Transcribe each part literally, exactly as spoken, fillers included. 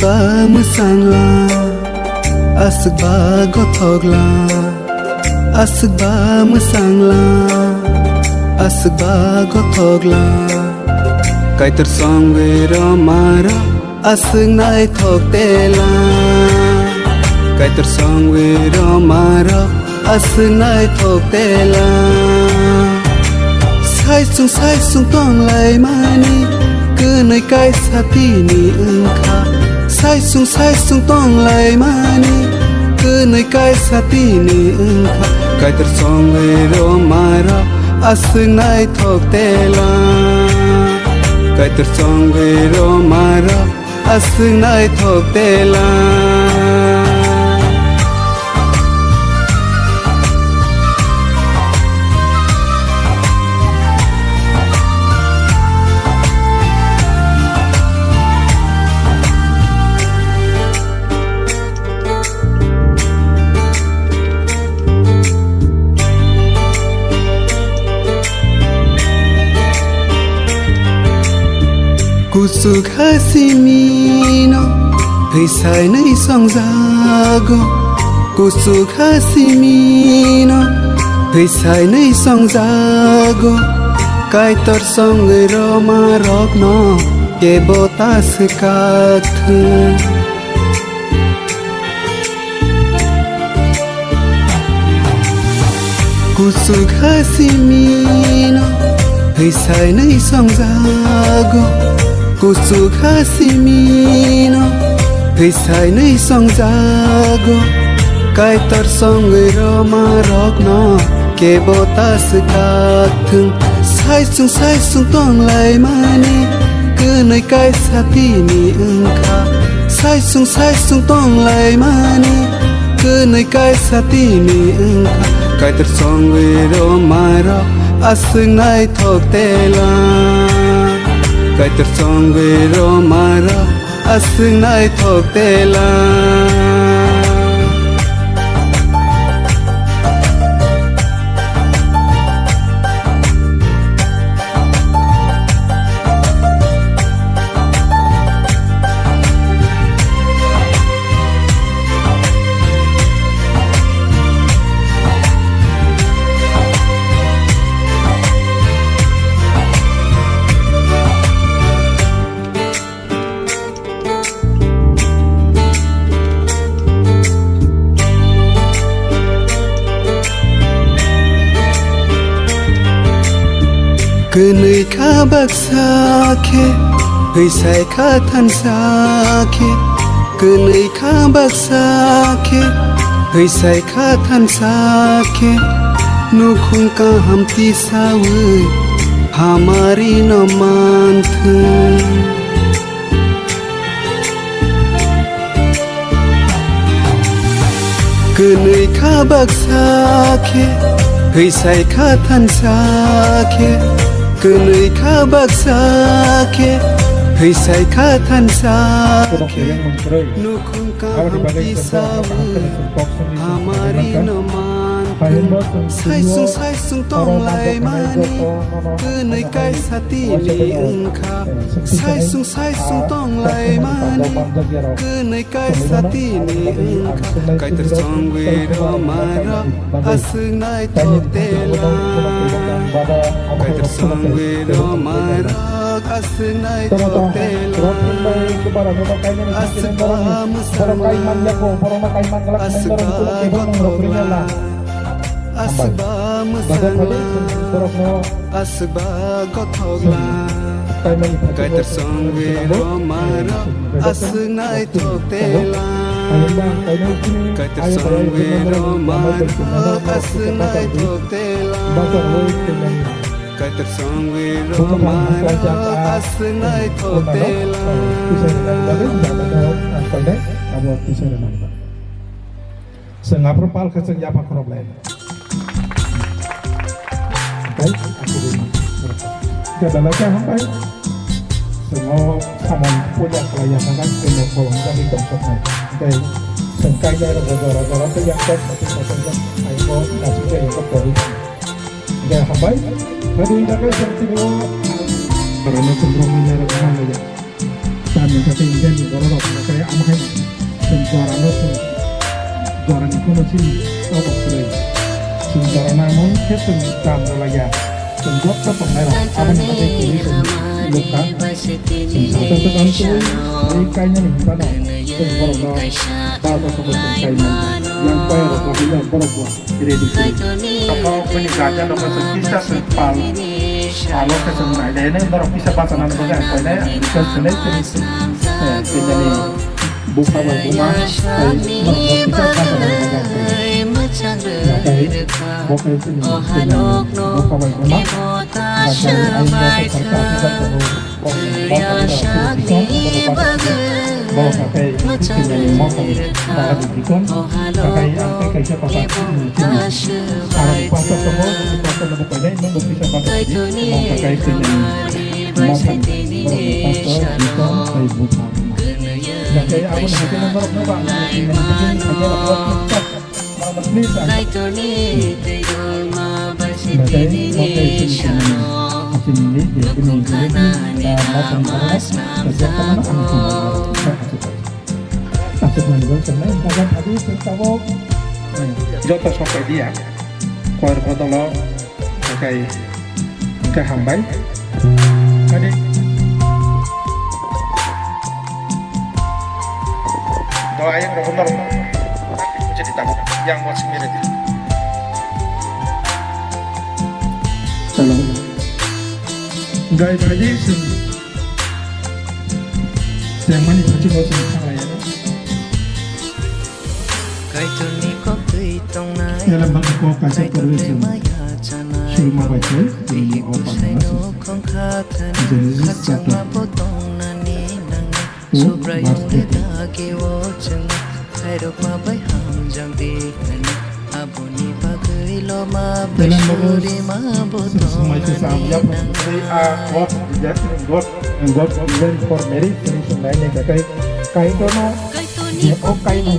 Ba mwsangla, aswk ba gothokla, aswk ba mwsangla, aswk ba gothokla. Kaitor songwi roma rok, aswk naithok tela. Kaitor songwi roma rok, aswk naithok tela. Saisung saisung tonglaimani, kwnwi kaisa tini wngkha. Saisung saisung tonglaimani, kwnwi kaisa tini wngkha. Kaitor songwi roma rok, aswk naithok tela. Kaitor songwi roma rok, aswk naithok tela. Kuchuk ha simino hwisainwi songjago, kuchuk ha simino hwisainwi songjago. Kaitor songwi roma rokno kebo ta swkathwng. Kuchuk ha simino hwisainwi songjago, kuchuk ha simino hwisainwi songjago. Kaitor songwi roma rokno kebo ta swkathwng. Saisung saisung tonglaimani, kwnwi kaisa tini wngkha. Saisung saisung tonglaimani, kwnwi kaisa tini wngkha. Kaitor songwi roma rok, aswk naithok tela. Kaitor songwi roma rok, aswk naithok tela. Kwnwi kha baksa khe, hwisai kha thansa khe. Kwnwi kha baksa khe, hwisai kha thansa khe. Nukhung kaham tisawi hamari no manthung. Kwnwi kha baksa khe, hwisai kha thansa khe. Kwnwi kha baksa khe, hwisai kha thansa khe. Nukhung kaham tisawi hamari no manthung. Saisung saisung tonglaimani, kwnwi kaisa tini wngkha. Saisung saisung tonglaimani, kwnwi kaisa tini wngkha. Kaitor songwi roma rok, aswk naithok tela. Kaitor songwi roma rok, aswk naithok tela. Aswk ba mwsangla, aswk ba gothokla, aswk ba mwsangla, aswk ba gothokla. Kaitor songwi roma rok, aswk naithok tela. Kaitor songwi roma rok, aswk naithok tela. Kaitor songwi roma rok, aswk naithok tela. Chwng aphuru pal khe chwng yapha khorok lai. Tei khe belai khe hambai. Chwng o samung puja khlai ya thangkha, chwng o kolom jagwi tong soknai. Tei chwng kaiya rok bo jora jora tei yak tok satung satung jak hai o naising jagwi kok tori. Hingke hambai. Hadi hingke chwng tini o. Borokno chwng rok nini rok ma nai ya. Tamni hingke Indian ni borok rok hingke ama Chini obo kwrwi. Chini jora nangmung khe chwng kam rwlaiya. Chwng joto tongnairok aboni bagwi kwrwi chwng nukha. Chwng sajakjak wng twi tei kainani hinphano chwng borokno basa sabo chwng kai manya. Yang pairokno hino borokbo ready kwrwi. Omo bini guardian rokno chwng kisa chwng pal, palo khe chwng nailai nai, norok kisa bachanani bagwi ang koinai, ang request khainai chwng, eh, kainani bupha bai buma, tei norokno kisa bachanani bagwi ang koinai. Nathai bo khe chini, chini bupha bai buma, nathai ayang bo khe kharkha kisa tongo. Borok hatai chini mokol bahai dikon, hatai ang tei kaisa papa chini. Ang pastor tongo, pastor lobo koinai, nungbo kisa pastor di, ang hatai chini mokol, borok pastor, dikon, tei bupha. Hatai abo ni hatai nang borok no ba, ang chini hatai rok. Please, ang. Nathai, nathai, chini, chini, chini, chini, chini, chini, joto sokai dia, koir bodolo, sokai. Hwnkhe hambai. Adi. Do ayang rok norok. Jadi tabuk yang mau sendiri. Salam. Gai tadi sing. Yang mani pasti mau sing. Kaitorni kok twi tongnai. Elem bangkha kok kaisa kwrwi chwng surima bai khe chwngno o panda Genesis chapter two, verse eighteen. Khairokma bai hamjak di, aboni bagwi loma bai surima bo tongnani. Elem bangkha swmai khe chwng yapha tei a God, God, God given for marriage, tini chwng nainai khe Kaitorno je o kainwi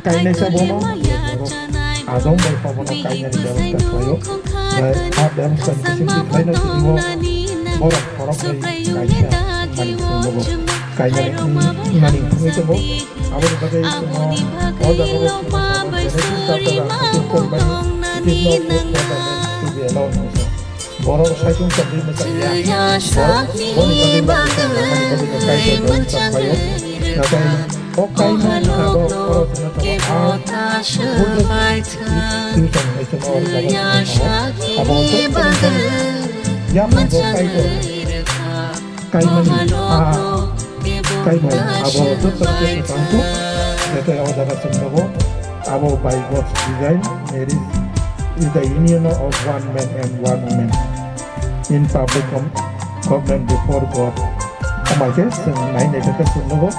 kainaisa bono, adong bai pha bono kainani bebostha khlaio. Bai a bebostha ni bisingtwi khlaino tini bo borok khoroknwi kaisa mani phunukgo. Kainani mani phunukgo. Aboni bagwi chwngno o jaga o Genesis chapter ang khe poribani, it is not good for the man to be alone. Borok saichung tongwi mwchangya. Bo-, boni bagwi bo mwchang nangmani bagwi no Kaitor bebostha khlaio. Nathai o kaimani abo oro chwngno tongo, a, future hinwi chwngno o jaga chwngno tongo. Abo joto wngkha yaphango Kaitor kaimani, a, kaimani abo joto khe swkang kuk. Nathai o jaga chwngnobo abo by God's design, marriage is the union of one man and one woman in public com-, covenant before God. Amai khe chwng nai nai khe chwng nugo.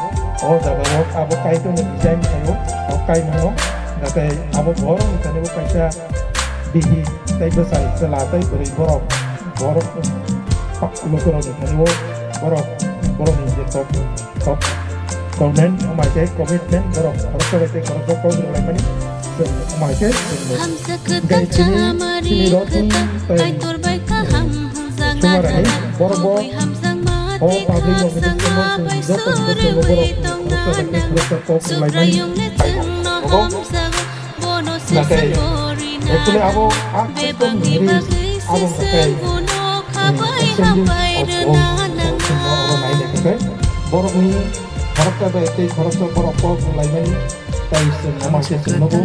O jaga o abo Kaitor ni design khaio, o kaimano, nathai abo borok ni thani bo kaisa bihik tei bwsai, chwla tei bwrwi borok, borok, lukurok ni thani bo borok, borok ni je kok, kok, covenant, amai khe commitment, borok khoroksa bai tei khoroksa kok rwlaimani, chwng amai khe chwng nugo. Gai chini, chini rok ni tei Sumarani, borok bo o public rok ni bisingo chwng joto ni bisingo borok khoroksa bai khe khoroksa kok rwlaimani phai rok. Nathai actually abo a system ni abo nathai, eh, exchange of vote, abo nai naithok khe borokni khoroksa bai tei khoroksa borok kok rwlaimani. Tai chwng ama khe chwng nugo,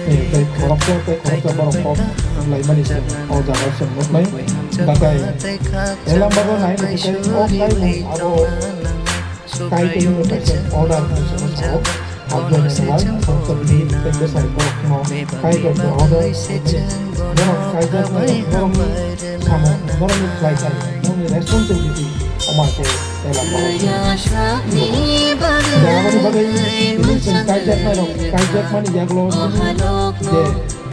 eh, tai khoroksa, tai khoroksa borok kok wnglaimani chwng o jaga chwng nuknai. Nathai elambaro nai naithok khe o kaimung abo Kaitorni kaisa order hinwi chwngno sao. Hapjani wal, khoroksa bini tei bwsai borokno Kaitorni order, borok kaijaknai borokni samung, borokni khlai thai, borokni responsibility, omo khe elambaro. Aboni bagwi tini chwng kaijaknairok, kaijakmani yagulo chini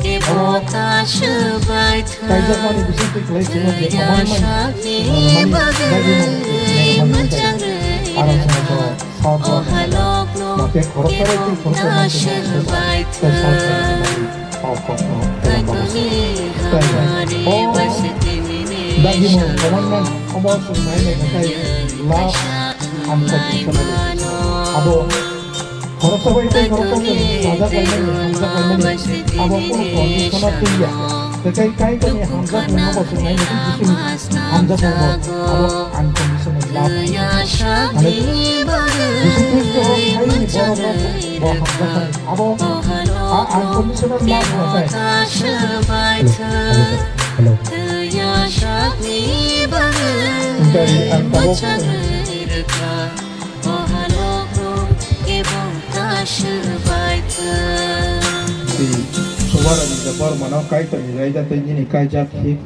je oro kaijakmani bisingtwi khlai simo je omo mani, mani bagwi mani, mani bagwi aro chwng South Goa, mate khoroksa bai tei khoroksa mate tei South Goa, o kokno elambaro. Tei o dagimo government obo chwng nai nai khe love unconditionally. Abo khorok Sabai tei norok kok chwng sajak laimani, hamjak laimani, abo kunu condition-o twiya. Tei Kaitorni hamjakmungno bo chwng nainani Jisuni hamjakmungno abo unconditional love. Mane Jisu Khristo khairokni borokno bo hamjakmani, abo a unconditional love no khe. Hello, hello, hello. Wngkha ang tabuk Tei Subarani je bormano Kaitorni raida tei nini kaijak hik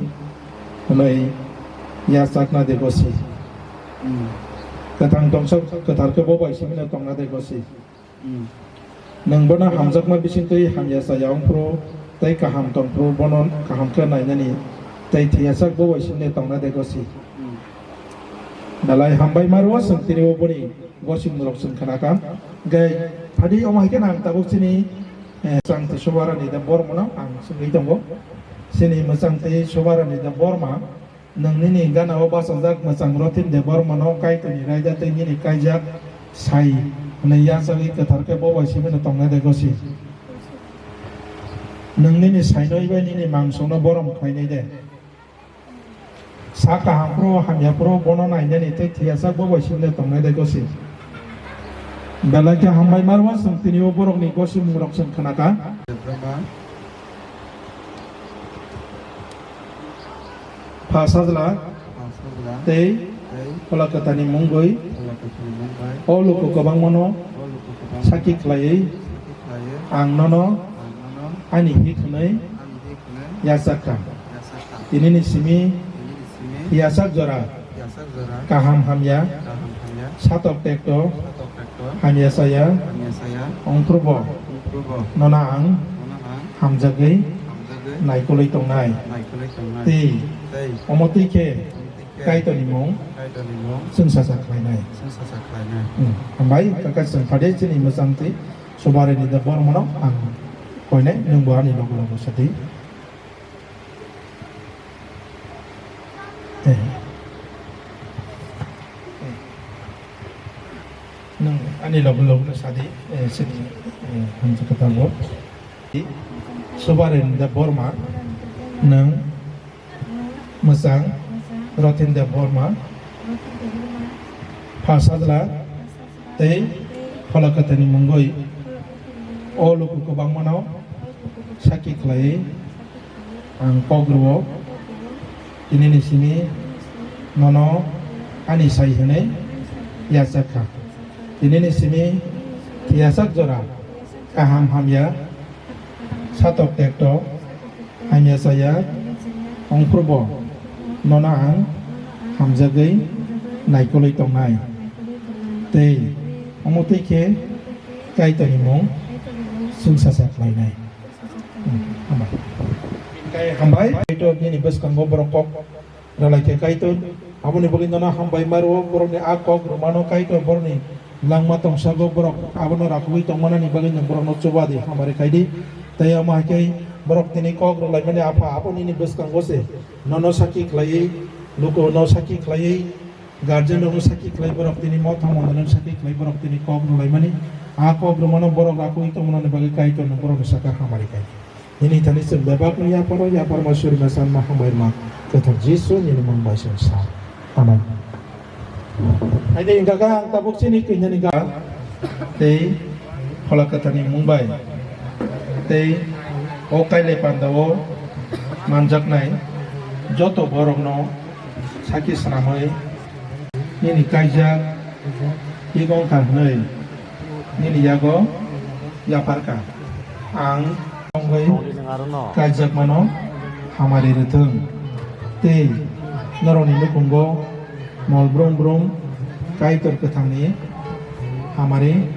hwnwi yachakna de gosi. Kwthang tongsa kwthar khe bo bai simi no tongna de gosi. Nwng bono hamjakma bisingtwi hamya chaya wng phuru tei kaham tong phuru bono kaham khe nainani tei thwiyasak bo bai simi no tongna de gosi. Belai hambai ma rwo chwng tini o boni gosing murok chwng khna kha. Hwnkhe phadi omo hai khe ang tabuk chini, eh, mwchang tei Subarani de bormano ang swngwi tongo. Chini mwchang tei Subarani de borma, nwng nini gana o bachajak mwchang Rothin de bormano Kaitorni raida tei nini kaijak sai hwnwi yachagwi kwthar khe bo bai simi no tongna de gosi. Nwng nini sainoi bai nini mangsongno borom khlainai de. Sa kaham phuru hamya phuru bono nainani tei thwiyasak bo bai simi de tongnai de gosi. Belai khe hambai ma rwo chwng tini o borokni gosimungrok chwng khna kha. Pha Sajla tei Phola Kwtharni mungwi o luku kwbangmano sakhi khlaiwi ang nono ani hik hwnwi yachak kha. Tinini simi yasak jora kaham hamya, satok tekto hamya saya, ongphrubo nono ang hamjagwi naikolwi tongnai. Tei omo twi khe Kaitorni mung chwng sacha khlainai. Hmm. Hambai, kaka chwng phade chini mwchang tei Subarani de bormano ang koinai, nwng bo ani loge loge sadi. Eh. Nwng ani loge loge no sadi, eh, sini, eh, hamjak kwtal bo. Subarani de borma, nwng mwchang Rothin de borma, Pha Sajla tei Phola Kwtharni mungwi o luku kwbangmano sakhi khlaiwi ang kok rwo. Tinini simi nono ani sai hwnwi yachak kha. Tinini simi thwiyasak jora kaham hamya, satok tekto hamya chaya, ongphrubo nono ang hamjagwi naikolwi tongnai. Tei omo twi khe Kaitorni mung chwng sacha khlainai. Hmm, hambai. Tei hambai. Kaitor nini bwskango borok kok rwlai khe Kaitor aboni bagwi nono hambai ma rwo, borokni a kok rwmano Kaitor borokni langma tongsago borok abono rakugwi tongmanani bagwi nwng borokno chuba di, hamari khai di. Tei omo hai khe borok tini kok rwlaimani Apha abo nini bwskango se nono sakhi khlaiwi, lukuno sakhi khlaiwi, guardian rokno sakhi khlai borok tini motha mondolino sakhi khlai borok tini kok rwlaimani. A kok rwmano borok rakugwi tongmanani bagwi Kaitor nwng borokni sakha hamari khai di. Nini thani chwng bebakno yaparo, yapharma surima sanma hambai rwma kwthar Jisu nini mung bai chwng sa. Amen. Hai de wngkha kha ang tabuk chini kainyani ga tei Phola Kwtharni mung bai tei o kailai pandao manjaknai joto borokno sakhi swnamwi nini kaijak hik wngkha hwnwi nini yago yapharkha. Ang tongwi kaijakmano hamari rwthwng, tei norokni nukhungo mol brum brum Kaitor kwthangni hamari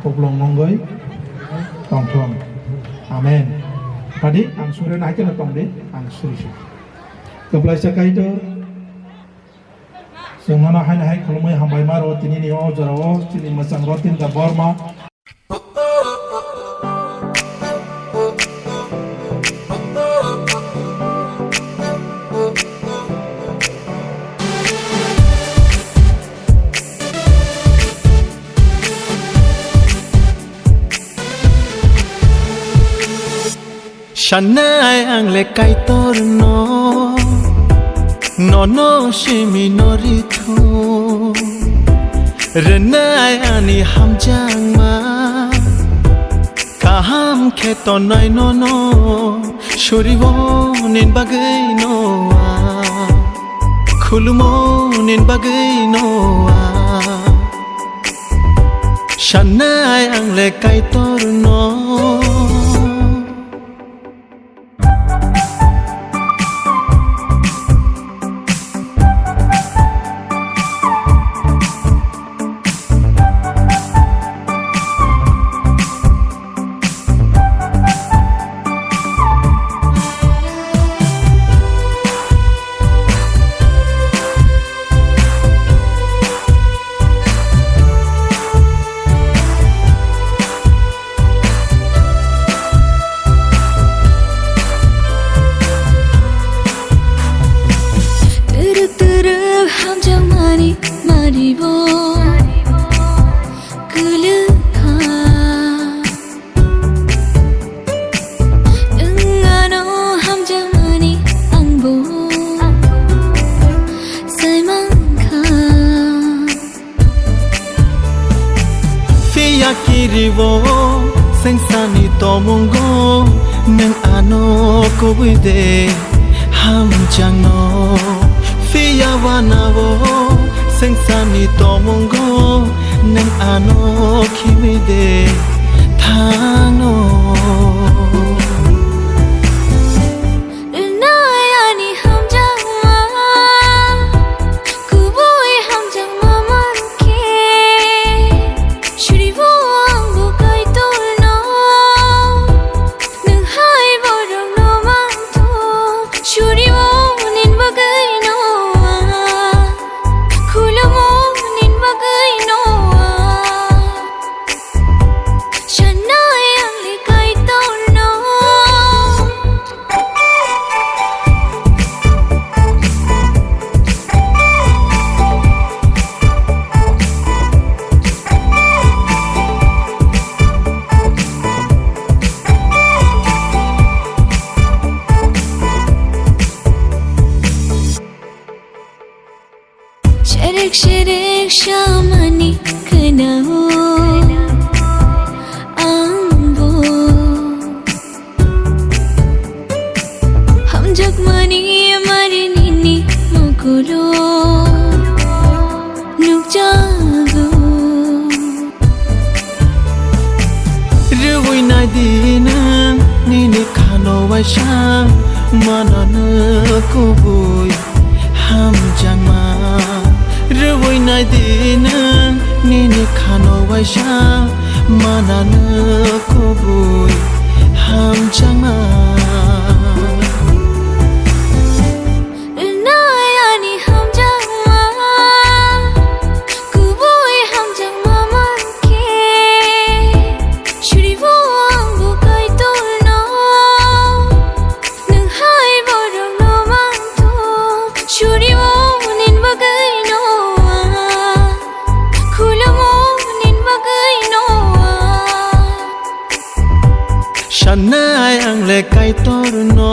kuplung wngwi tongthwng. Amen. Phadi ang surina hai kheno tongdi, ang suri suri. Kwplaisa Kaitor, chwng nono haino hai khulumwi hambai ma rwo, tinini o jorao chini mwchang Rothin da Borma. Sanai ang le Kaitorno, nono simi no rithu. Rwnai ani hamjakma, kaham khe tonai nono, suribo nin bagwi noa, khulumo nin bagwi noa. Sanai ang le Kaitorno. Twrwk twrwk hamjakmani maribo kwlwkha. Nwng ano hamjakmani angbo saimankha. Phiya kiribo sengsani tomungo, nwng ano kubui de hamjakno. Phiya wanao sengsani tomungo, nwng ano khibi de thangno. Rwnai ani hamjakma, kubui hamjakma mankhe, suribo angbo Kaitorno, nwng hai borokno mantho, suribo nin bagwi noa, khulumo nin bagwi noa. Sanai ang le Kaitorno. Serek serek samani khnao angbo. Hamjakmani mari nini mukulo nukjago. Rwui nai di nwng nini khano waisa manano kubui hamjakma. Rwui nai di nwng nini khano waisa manano kubui hamjakma. Rwnai ani hamjakma, kubui hamjakma mankhe, suribo angbo Kaitorno, nwng hai borokno mantho, suribo nin bagwi noa, khulumo nin bagwi noa. Sanai ang le Kaitorno.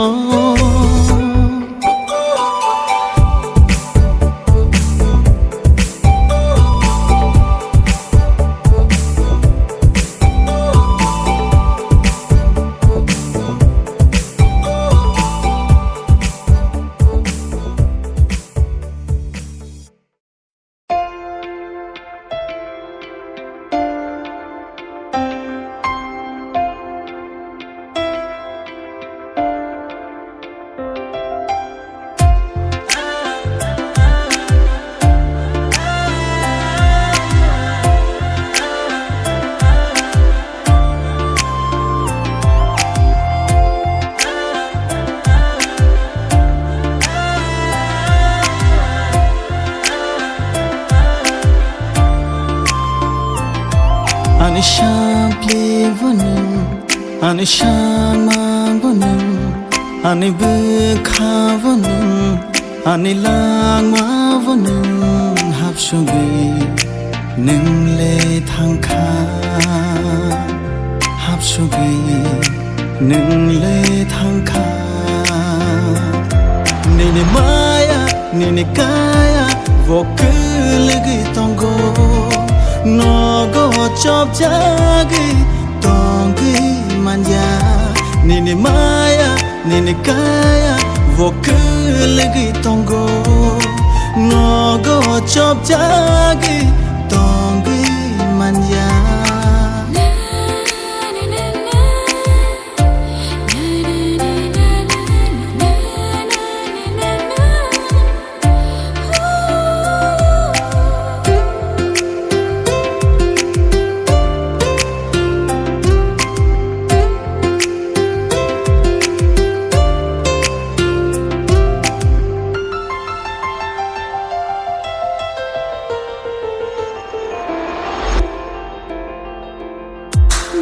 Ani sampli bo nwng, ani samang bo nwng, ani bwkha bo nwng, ani langma bo nwng hapsugwi nwng le thangkha, hapsugwi Nwng le thangkha. Nini maya, nini kaya, bo kwlwgwi tongo. Nogo chopjagwi tongwi manya. Nini maya, nini kaya, bo kwlwgwi tongo. Nogo chopjagwi tongwi manya.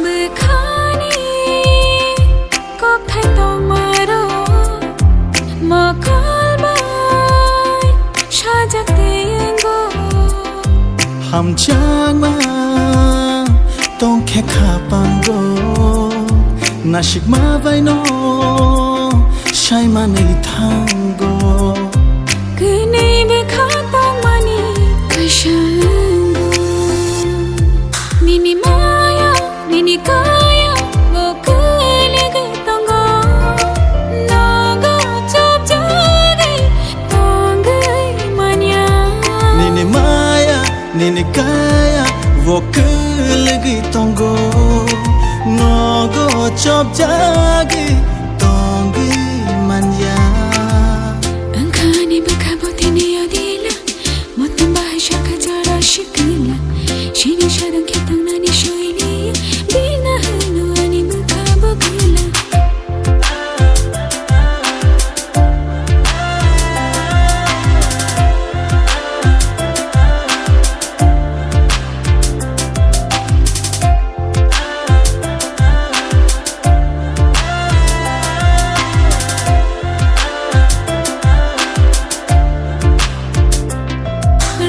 Bwkhani kokthai tongmarok mokol bai sajak tei wngo. Hamjakma tongkhe khapango, nasikma baino saimanwi thango. Kwnwi bwkha tongmani kaisa wngo. Nini maya, nini kaya, bo kwlwgwi tongo. Nogo chopjagwi tongwi manya. Nini maya, nini kaya, bo kwlwgwi tongo. Nogo chopjagwi tongwi manya. Angkhani bwkha botini yodila. Motom bahai sakha jora sikila. Sini sadang khe tangnani soili. Bina hwno ani bwkha bokila.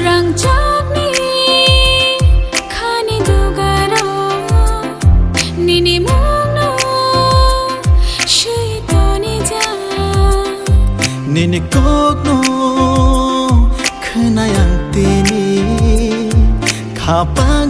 Rangchakni khani dugaro nini mungno swi tonijak. Nini kokno khwnai ang tini khapang